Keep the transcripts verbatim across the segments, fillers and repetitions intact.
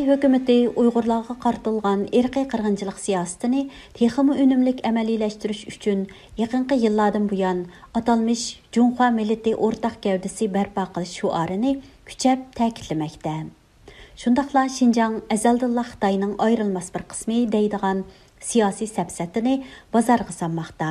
ھۆكۈمىتى ئۇيغۇرلارغا قارىتىلغان ئىرقىي قىرغىنچىلىق سىياسىتىنى تېخىمۇ ئۈنۈملۈك ئەمەلىيلەشتۈرۈش ئۈچۈن يېقىنقى يىللاردىن بۇيان ئاتالمىش جۇڭخۇا مىللىتى ئورتاق گەۋدىسى بەرپا قىلىش شوئارىنى كۈچەپ تەكىتلىمەكتە. شۇنداقلا شىنجاڭ ئەزەلدىنلا خىتاينىڭ ئايرىلماس بىر قىسمى دەيدىغان سىياسىي سەپسەتىنى بازارغا سالماقتا.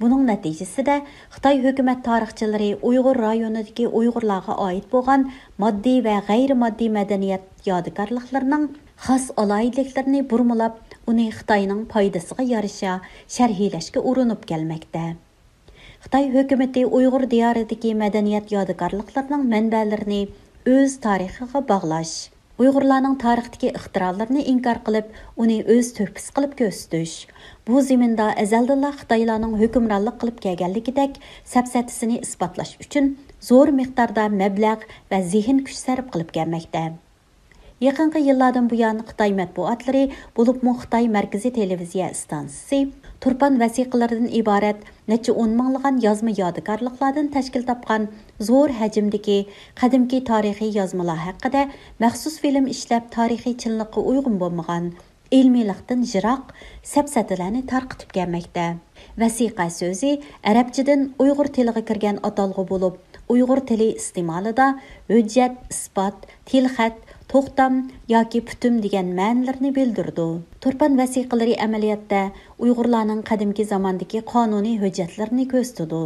بۇنىڭ نەتىجىسىدە خىتاي ھۆكۈمەت تارىخچىلىرى ئۇيغۇر رايونىدىكى ئۇيغۇرلارغا ئائىت بولغان ماددىي ۋە غەيرىي ماددىي مەدەنىيەت يادىكارلىقلىرىنىڭ خاس ئالاھىدىلىكلىرىنى بۇرمىلاپ، ئۇنى خىتاينىڭ پايدىسىغا يارىشا شەرھلەشكە ئۇرۇنۇپ كەلمەكتە. خىتاي ھۆكۈمىتى ئۇيغۇر دىيارىدىكى مەدەنىيەت يادىكارلىقلىرىنىڭ مەنبەلىرىنى ئۆز تارىخىغا باغلاش، ئۇيغۇرلارنىڭ تارىختىكى ئىختىرالىرىنى ئىنكار قىلىپ، ئۇنى ئۆز تۆھپىسى قىلىپ كۆرسىتىش، بۇ زېمىندا ئەزەلدىنلا خىتايلارنىڭ ھۆكۈمرانلىق قىلىپ كەلگەنلىكىدەك سەپسەتىسىنى ئىسپاتلاش ئۈچۈن زور مىقداردا مەبلەغ ۋە زېھىن كۈچ سەرپ قىلىپ كەلمەكتە. يېقىنقى يىللاردىن بۇيان خىتاي مەتبۇئاتلىرى، بولۇپمۇ خىتاي مەركىزىي تېلېۋىزىيە ئىستانسىسى، تۇرپان ۋەسىقىلىرىدىن ئىبارەت نەچچە ئون مىڭلىغان يازما يادىكارلىقلاردىن تەشكىل تاپقان زور ھەجىمدىكى قەدىمكى تارىخىي يازمىلار ھەققىدە مەخسۇس فىلىم ئىشلەپ، تارىخىي چىنلىققا ئۇيغۇن بولمىغان، ئىلمىيلىقتىن يىراق سەپسەتىلەرنى تارقىتىپ كەلمەكتە. ۋەسىقە سۆزى ئەرەبچىدىن ئۇيغۇر تىلىغا كىرگەن ئاتالغۇ بولۇپ، ئۇيغۇر تىلى ئىستېمالىدا ھۆججەت، ئىسپات، تىلخەت، توختام ياكى پۈتۈم دېگەن مەنىلەرنى بىلدۈرىدۇ. تۇرپان ۋەسىقىلىرى ئەمەلىيەتتە ئۇيغۇرلارنىڭ قەدىمكى زاماندىكى قانۇنىي ھۆججەتلىرىنى كۆرسىتىدۇ.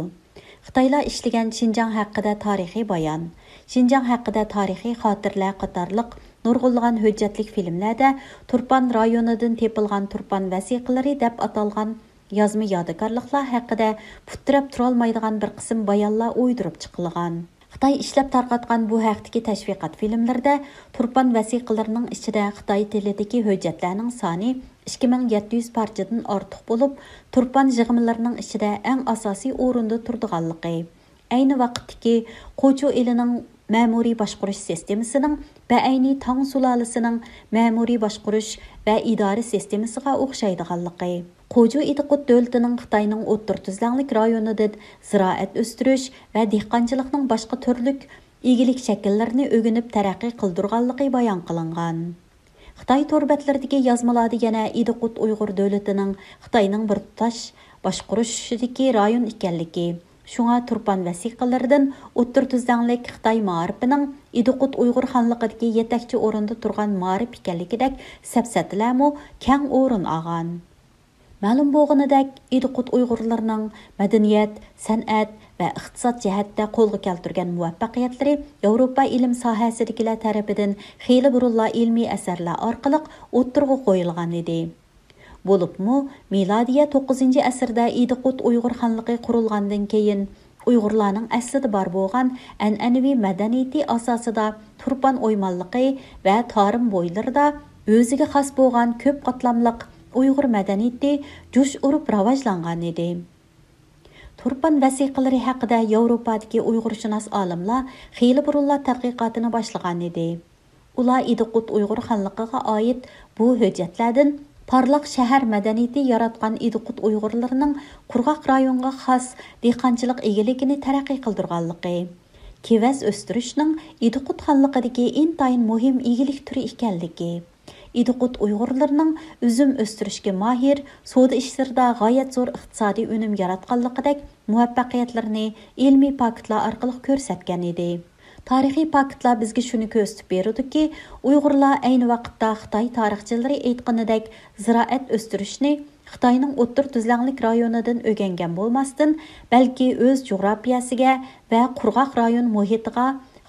خىتايلار ئىشلىگەن شىنجاڭ ھەققىدە تارىخىي بايان، شىنجاڭ ھەققىدە تارىخىي خاتىرىلەر قاتارلىق نۇرغۇنلىغان ھۆججەتلىك فىلىملەردە تۇرپان رايونىدىن تېپىلغان تۇرپان ۋەسىقىلىرى دەپ ئاتالغان يازما يادىكارلىقلار ھەققىدە پۇت تىرەپ تۇرالمايدىغان بىر قىسىم بايانلار ئويدۇرۇپ چىقىلغان. خىتاي ئىشلەپ تارقاتقان بۇ ھەقتىكى تەشۋىقات فىلىملىرىدە تۇرپان ۋەسىقىلىرىنىڭ ئىچىدە خىتاي تىلىدىكى ھۆججەتلەرنىڭ سانى ئىككى مىڭ يەتتە يۈز پارچىدىن ئارتۇق بولۇپ، تۇرپان يىغمىلىرىنىڭ ئىچىدە ئەڭ ئاساسىي ئورۇندا تۇرىدىغانلىقى، ئەينى ۋاقىتتىكى قوچۇ ئېلىنىڭ مەمۇرىي باشقۇرۇش سىستېمىسىنىڭ بەئەينى تاڭ سۇلالىسىنىڭ مەمۇرىي باشقۇرۇش ۋە ئىدارە سىستېمىسىغا ئوخشايدىغانلىقى، قوجۇ ئىدىقۇت دۆلىتىنىڭ خىتاينىڭ ئوتتۇرا تۈزلەڭلىك رايونىدىن زىرائەت ئۆستۈرۈش ۋە دېھقانچىلىقنىڭ باشقا تۈرلۈك ئىگىلىك شەكىللىرىنى ئۆگىنىپ تەرەققىي قىلدۇرغانلىقى بايان قىلىنغان. خىتاي تور بەتلىرىدىكى يازمىلاردا يەنە ئىدىقۇت ئۇيغۇر دۆلىتىنىڭ خىتاينىڭ بىر تۇتاش باشقۇرۇشىدىكى رايون ئىكەنلىكى، شۇڭا تۇرپان ۋەسىقىلىرىدىن ئوتتۇرا تۈزلەڭلىك خىتاي مائارىپىنىڭ ئىدىقۇت ئۇيغۇر خانلىقىدىكى يېتەكچى ئورۇندا تۇرغان مائارىپ ئىكەنلىكىدەك سەپسەتىلەرمۇ كەڭ ئورۇن ئالغان. مەلۇم بولغىنىدەك، ئىدىقۇت ئۇيغۇرلىرىنىڭ مەدەنىيەت، سەنئەت ۋە ئىقتىساد جەھەتتە قولغا كەلتۈرگەن مۇۋەپپەقىيەتلىرى ياۋروپا ئىلىم ساھەسىدىكىلەر تەرىپىدىن خېلى بۇرۇنلا ئىلمىي ئەسەرلەر ئارقىلىق ئوتتۇرىغا قويۇلغان ئىدى. بولۇپمۇ، مىلادىيە توققۇزىنچى ئەسىردە ئىدىقۇت ئۇيغۇر خانلىقى قۇرۇلغاندىن كېيىن، ئۇيغۇرلارنىڭ ئەسلىدە بار بولغان ئەنئەنىۋى مەدەنىيىتى ئاساسىدا تۇرپان ئويمانلىقى ۋە تارىم بويلىرىدا ئۆزىگە خاس بولغان كۆپ قاتلاملىق ئۇيغۇر مەدەنىيىتى جۇش ئۇرۇپ راۋاجلانغان ئىدى. تۇرپان ۋەسىقىلىرى ھەققىدە ياۋروپادىكى ئۇيغۇرشۇناس ئالىملار خېلى بۇرۇنلا تەتقىقاتىنى باشلىغان ئىدى. ئۇلار ئىدىقۇت ئۇيغۇر خانلىقىغا ئائىت بۇ ھۆججەتلەردىن پارلاق شەھەر مەدەنىيىتى ياراتقان ئىدىقۇت ئۇيغۇرلىرىنىڭ قۇرغاق رايونغا خاس دېھقانچىلىق ئىگىلىكىنى تەرەققىي قىلدۇرغانلىقى، كېۋەز ئۆستۈرۈشنىڭ ئىدىقۇت خانلىقىدىكى ئىنتايىن مۇھىم ئىگىلىك تۈرى ئىكەنلىكى، ئىدىقۇت ئۇيغۇرلىرىنىڭ ئۈزۈم ئۆستۈرۈشكە ماھىر، سودا ئىشلىرىدا غايەت زور ئىقتىسادىي ئۈنۈم ياراتقانلىقىدەك مۇۋەپپەقىيەتلىرىنى ئىلمىي پاكىتلار ئارقىلىق كۆرسەتكەن ئىدى. تارىخىي پاكىتلار بىزگە شۇنى كۆرسىتىپ بېرىدۇكى، ئۇيغۇرلار ئەينى ۋاقىتتا خىتاي تارىخچىلىرى ئېيتقىنىدەك زىرائەت ئۆستۈرۈشنى خىتاينىڭ ئوتتۇرا تۈزلەڭلىك رايونىدىن ئۆگەنگەن بولماستىن، بەلكى ئۆز جۇغراپىيەسىگە ۋە قۇرغاق رايون مۇھىتىغا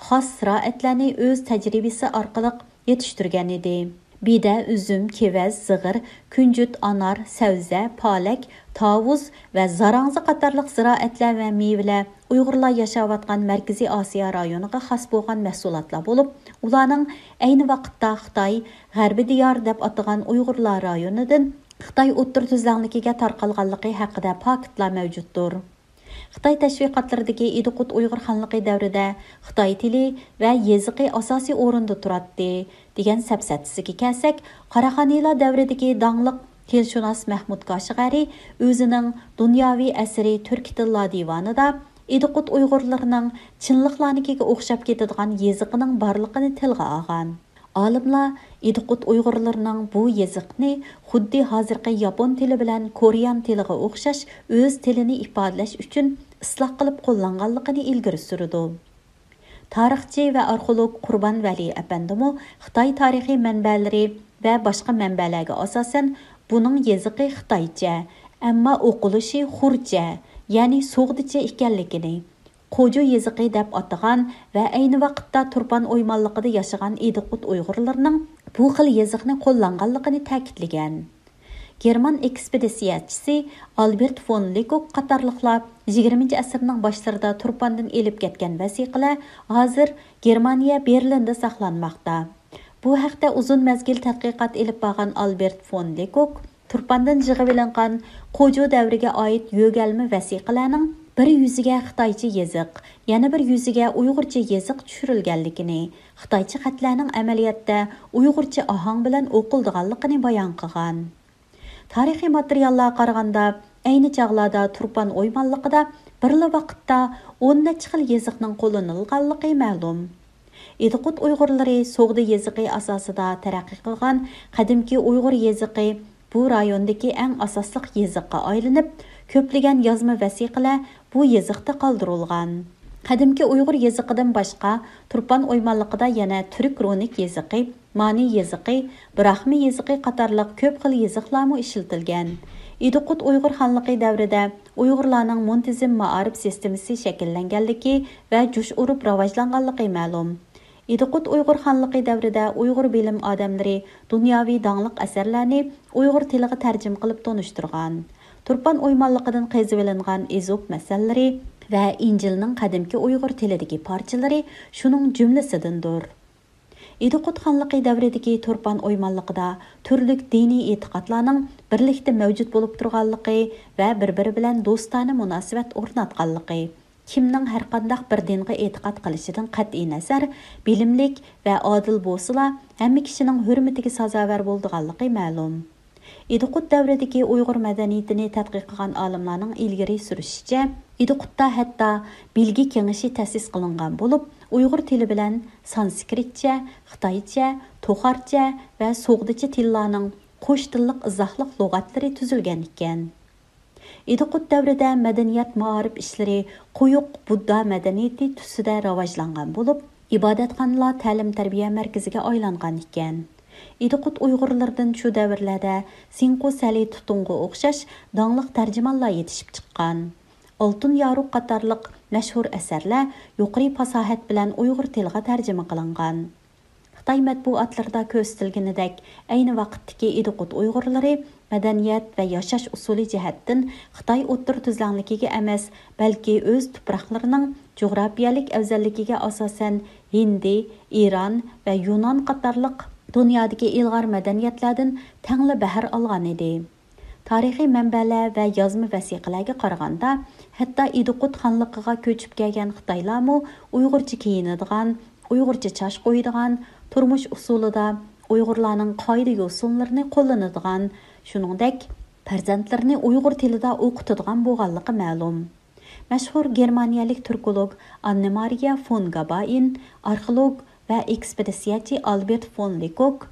خاس زىرائەتلەرنى ئۆز تەجرىبىسى ئارقىلىق يېتىشتۈرگەن ئىدى. بېدە، ئۈزۈم، كېۋەز، زىغىر، كۈنجۈت، ئانار، سەۋزە، پالەك، تاۋۇز ۋە زاراڭزا قاتارلىق زىرائەتلەر ۋە مېۋىلەر ئۇيغۇرلار ياشاۋاتقان مەركىزىي ئاسىيا رايونىغا خاس بولغان مەھسۇلاتلار بولۇپ، ئۇلارنىڭ ئەينى ۋاقىتتا خىتاي غەربىي دىيار دەپ ئاتىغان ئۇيغۇرلار رايونىدىن خىتاي ئوتتۇرا تۈزلەڭلىكىگە تارقالغانلىقى ھەققىدە پاكىتلار مەۋجۇتتۇر. خىتاي تەشۋىقاتلىرىدىكى ئىدىقۇت ئۇيغۇر خانلىقى دەۋرىدە خىتاي تىلى ۋە يېزىقى ئاساسىي ئورۇندا تۇراتتى، دېگەن سەپسەتىسىگە كەلسەك، قاراخانىيلار دەۋرىدىكى داڭلىق تىلشۇناس مەھمۇد كاشغەرى ئۆزىنىڭ دۇنياۋى ئەسىرى تۈركىي تىللار دىۋانىدا ئىدىقۇت ئۇيغۇرلىرىنىڭ چىنلىقلارنىڭكىگە ئوخشاپ كېتىدىغان يېزىقىنىڭ بارلىقىنى تىلغا ئالغان. ئالىملار ئىدىقۇت ئۇيغۇرلىرىنىڭ بۇ يېزىقنى خۇددى ھازىرقى ياپون تىلى بىلەن كورېيان تىلىغا ئوخشاش ئۆز تىلىنى ئىپادىلەش ئۈچۈن ئىسلاھ قىلىپ قوللانغانلىقىنى ئىلگىرى سۈرىدۇ. تارىخچى ۋە ئارخېئولوگ قۇربان ۋەلى ئەپەندىمۇ خىتاي تارىخىي مەنبەلىرى ۋە باشقا مەنبەلەرگە ئاساسەن، بۇنىڭ يېزىقى خىتايچە، ئەمما ئوقۇلۇشى خۇرچە، يەنى سوغدىچە ئىكەنلىكىنى، قوجۇ يېزىقى دەپ ئاتىغان ۋە ئەينى ۋاقىتتا تۇرپان ئويمانلىقىدا ياشىغان ئىدىقۇت ئۇيغۇرلىرىنىڭ بۇ خىل يېزىقنى قوللانغانلىقىنى تەكىتلىگەن. گېرمان ئېكسپېدىتسىيەچىسى ئالبېرت فون لېكوك قاتارلىقلار يىگىرمىنچى ئەسىرنىڭ باشلىرىدا تۇرپاندىن ئېلىپ كەتكەن ۋەسىقىلەر ھازىر گېرمانىيە بېرلىندا ساقلانماقتا. بۇ ھەقتە ئۇزۇن مەزگىل تەتقىقات ئېلىپ بارغان ئالبېرت فون لېكوك تۇرپاندىن يىغىۋېلىنغان قوجۇ دەۋرىگە ئائىت يۆگەلمە ۋەسىقىلەرنىڭ بىر يۈزىگە خىتايچە يېزىق، يەنە بىر يۈزىگە ئۇيغۇرچە يېزىق چۈشۈرۈلگەنلىكىنى، خىتايچە خەتلەرنىڭ ئەمەلىيەتتە ئۇيغۇرچە ئاھاڭ بىلەن ئوقۇلىدىغانلىقىنى بايان قىلغان. تارىخىي ماتېرىياللارغا قارىغاندا، ئەينى چاغلاردا تۇرپان ئويمانلىقىدا بىرلا ۋاقىتتا ئون نەچچە خىل يېزىقنىڭ قوللىنىلغانلىقى مەلۇم. ئىدىقۇت ئۇيغۇرلىرى سوغدى يېزىقى ئاساسىدا تەرەققىي قىلغان قەدىمكى ئۇيغۇر يېزىقى بۇ رايوندىكى ئەڭ ئاساسلىق يېزىققا ئايلىنىپ، كۆپلىگەن يازما ۋەسىقىلەر بۇ يېزىقتا قالدۇرۇلغان. قەدىمكى ئۇيغۇر يېزىقىدىن باشقا، تۇرپان ئويمانلىقىدا يەنە تۈرك رۇنىك يېزىقى، مانى يېزىقى، براخمى يېزىقى قاتارلىق كۆپ خىل يېزىقلارمۇ ئىشلىتىلگەن. ئىدىقۇت ئۇيغۇر خانلىقى دەۋرىدە ئۇيغۇرلارنىڭ مۇنتىزىم مائارىپ سىستېمىسى شەكىللەنگەنلىكى ۋە جۇش ئۇرۇپ راۋاجلانغانلىقى مەلۇم. ئىدىقۇت ئۇيغۇر خانلىقى دەۋرىدە ئۇيغۇر بىلىم ئادەملىرى دۇنياۋى داڭلىق ئەسەرلەرنى ئۇيغۇر تىلىغا تەرجىمە قىلىپ تونۇشتۇرغان. تۇرپان ئويمانلىقىدىن قېزىۋېلىنغان ئېزوپ مەسەللىرى ۋە ئىنجىلنىڭ قەدىمكى ئۇيغۇر تىلىدىكى پارچىلىرى شۇنىڭ جۈملىسىدىندۇر. ئىدىقۇت خانلىقى دەۋرىدىكى تۇرپان ئويمانلىقىدا تۈرلۈك دىنىي ئېتىقادلارنىڭ بىرلىكتە مەۋجۇت بولۇپ تۇرغانلىقى ۋە بىر-بىرى بىلەن دوستانە مۇناسىۋەت ئورناتقانلىقى، كىمنىڭ ھەرقانداق بىر دىنغا ئېتىقاد قىلىشىدىن قەتئىينەزەر، بىلىملىك ۋە ئادىل بولسىلا، ھەممە كىشىنىڭ ھۆرمىتىگە سازاۋەر بولىدىغانلىقى مەلۇم. ئىدىقۇت دەۋرىدىكى ئۇيغۇر مەدەنىيىتىنى تەتقىق قىلغان ئالىملارنىڭ ئىلگىرى سۈرۈشىچە، ئىدىقۇتتا ھەتتا بىلگە كېڭىشى تەسىس قىلىنغان بولۇپ، ئۇيغۇر تىلى بىلەن سانسكرىتچە، خىتايچە، توخارچە ۋە سوغدىچە تىللارنىڭ قوش تىللىق ئىزاھلىق لۇغەتلىرى تۈزۈلگەن ئىكەن. ئىدىقۇت دەۋرىدە مەدەنىيەت مائارىپ ئىشلىرى قويۇق بۇددا مەدەنىيىتى تۈسىدە راۋاجلانغان بولۇپ، ئىبادەتخانىلار تەلىم-تەربىيە مەركىزىگە ئايلانغان ئىكەن. ئىدىقۇت ئۇيغۇرلىرىدىن شۇ دەۋرلەردە سىنقۇ سەلى تۇتۇڭغا ئوخشاش داڭلىق تەرجىمانلار يېتىشىپ چىققان. ئالتۇن يارۇق قاتارلىق مەشھۇر ئەسەرلەر يۇقىرى پاساھەت بىلەن ئۇيغۇر تىلىغا تەرجىمە قىلىنغان. خىتاي مەتبۇئاتلىرىدا كۆرسىتىلگىنىدەك، ئەينى ۋاقىتتىكى ئىدىقۇت ئۇيغۇرلىرى مەدەنىيەت ۋە ياشاش ئۇسۇلى جەھەتتىن خىتاي ئوتتۇرا تۈزلەڭلىكىگە ئەمەس، بەلكى ئۆز تۇپراقلىرىنىڭ جۇغراپىيەلىك ئەۋزەللىكىگە ئاساسەن ھىندى، ئىران ۋە يۇنان قاتارلىق دۇنيادىكى ئىلغار مەدەنىيەتلەردىن تەڭلا بەھر ئالغان ئىدى. تارىخىي مەنبەلەر ۋە يازما ۋەسىقىلەرگە قارىغاندا، ھەتتا ئىدىقۇت خانلىقىغا كۆچۈپ كەلگەن خىتايلارمۇ ئۇيغۇرچە كىيىنىدىغان، ئۇيغۇرچە چاچ قويىدىغان، تۇرمۇش ئۇسۇلىدا ئۇيغۇرلارنىڭ قائىدە-يوسۇنلىرىنى قوللىنىدىغان، شۇنىڭدەك پەرزەنتلىرىنى ئۇيغۇر تىلىدا ئوقۇتىدىغان بولغانلىقى مەلۇم. مەشھۇر گېرمانىيەلىك تۈركولوگ ئاننېمارىيە فون گاباين، ئارخېئولوگ ۋە ئېكسپېدىتسىيەچى ئالبېرت فون لېكوك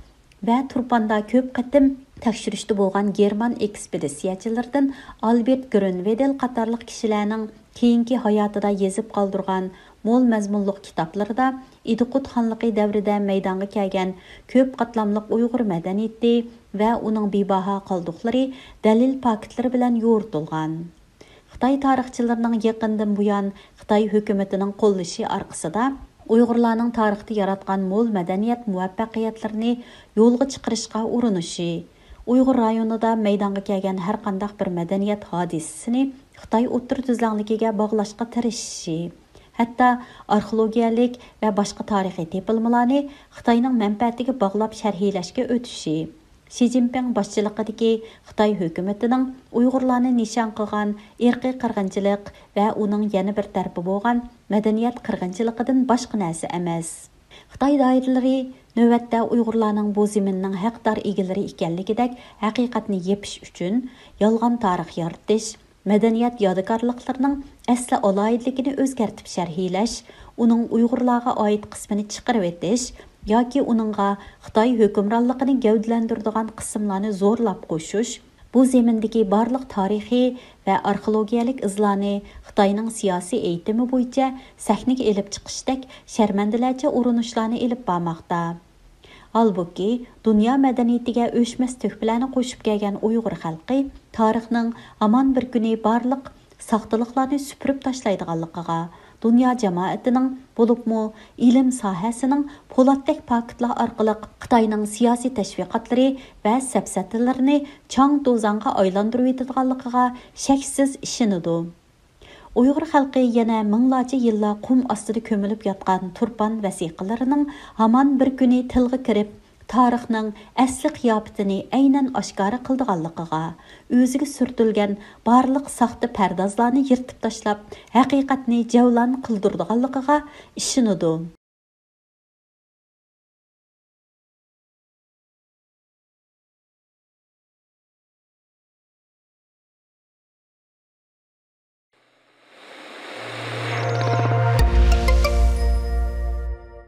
ۋە تۇرپاندا كۆپ قېتىم تەكشۈرۈشتە بولغان گېرمان ئېكسپېدىتسىيەچىلىرىدىن ئالبېرت گرۆنۋېدېل قاتارلىق كىشىلەرنىڭ كېيىنكى ھاياتىدا يېزىپ قالدۇرغان مول مەزمۇنلۇق كىتابلىرىدا ئىدىقۇت خانلىقى دەۋرىدە مەيدانغا كەلگەن كۆپ قاتلاملىق ئۇيغۇر مەدەنىيىتى ۋە ئۇنىڭ بىباھا قالدۇقلىرى دەلىل پاكىتلىرى بىلەن يورۇتۇلغان. خىتاي تارىخچىلىرىنىڭ يېقىندىن بۇيان خىتاي ھۆكۈمىتىنىڭ قوللىشى ئارقىسىدا ئۇيغۇرلارنىڭ تارىختا ياراتقان مول مەدەنىيەت مۇۋەپپەقىيەتلىرىنى يولغا چىقىرىشقا ئۇرۇنۇشى، ئۇيغۇر رايونىدا مەيدانغا كەلگەن ھەرقانداق بىر مەدەنىيەت ھادىسىسىنى خىتاي ئوتتۇرا تۈزلەڭلىكىگە باغلاشقا تىرىشىشى، ھەتتا ئارخېئولوگىيەلىك ۋە باشقا تارىخىي تېپىلمىلارنى خىتاينىڭ مەنپەئەتىگە باغلاپ شەرھلەشكە ئۆتۈشى، شى جىنپىڭ باشچىلىقىدىكى خىتاي ھۆكۈمىتىنىڭ ئۇيغۇرلارنى نىشان قىلغان ئىرقىي قىرغىنچىلىق ۋە ئۇنىڭ يەنە بىر تەرىپى بولغان مەدەنىيەت قىرغىنچىلىقىدىن باشقا نەرسە ئەمەس. خىتاي دائىرىلىرى نۆۋەتتە ئۇيغۇرلارنىڭ بۇ زېمىننىڭ ھەقدار ئىگىلىرى ئىكەنلىكىدەك ھەقىقەتنى يېپىش ئۈچۈن يالغان تارىخ يارىتىش، مەدەنىيەت يادىكارلىقلىرىنىڭ ئەسلى ئالاھىدىلىكىنى ئۆزگەرتىپ شەرھلەش، ئۇنىڭ ئۇيغۇرلارغا ئائىت قىسمىنى چىقىرىۋېتىش، ياكى ئۇنىڭغا خىتاي ھۆكۈمرانلىقىنى گەۋدىلەندۈرىدىغان قىسىملارنى زورلاپ قوشۇش، بۇ زېمىندىكى بارلىق تارىخىي ۋە ئارخېئولوگىيەلىك ئىزلارنى خىتاينىڭ سىياسىي ئېيتىمى بويىچە سەھنىگە ئېلىپ چىقىشتەك شەرمەندىلەرچە ئۇرۇنۇشلارنى ئېلىپ بارماقتا. ھالبۇكى، دۇنيا مەدەنىيىتىگە ئۆچمەس تۆھپىلەرنى قوشۇپ كەلگەن ئۇيغۇر خەلقى تارىخنىڭ ھامان بىر كۈنى بارلىق ساختىلىقلارنى سۈپۈرۈپ تاشلايدىغانلىقىغا، دۇنيا جامائىتىنىڭ، بولۇپمۇ ئىلىم ساھەسىنىڭ پولاتتەك پاكىتلار ئارقىلىق خىتاينىڭ سىياسىي تەشۋىقاتلىرى ۋە سەپسەتىلىرىنى چاڭ-توزانغا ئايلاندۇرۇۋېتىدىغانلىقىغا شەكسىز ئىشىنىدۇ. ئۇيغۇر خەلقى يەنە مىڭلارچە يىللار قۇم ئاستىدا كۆمۈلۈپ ياتقان تۇرپان ۋەسىقىلىرىنىڭ ھامان بىر كۈنى تىلغا كىرىپ، تارىخنىڭ ئەسلى قىياپىتىنى ئەينەن ئاشكارا قىلىدىغانلىقىغا، ئۆزىگە سۈرتۈلگەن بارلىق ساختا پەردازلارنى يىرتىپ تاشلاپ، ھەقىقەتنى جەۋلان قىلدۇرىدىغانلىقىغا ئىشىنىدۇ.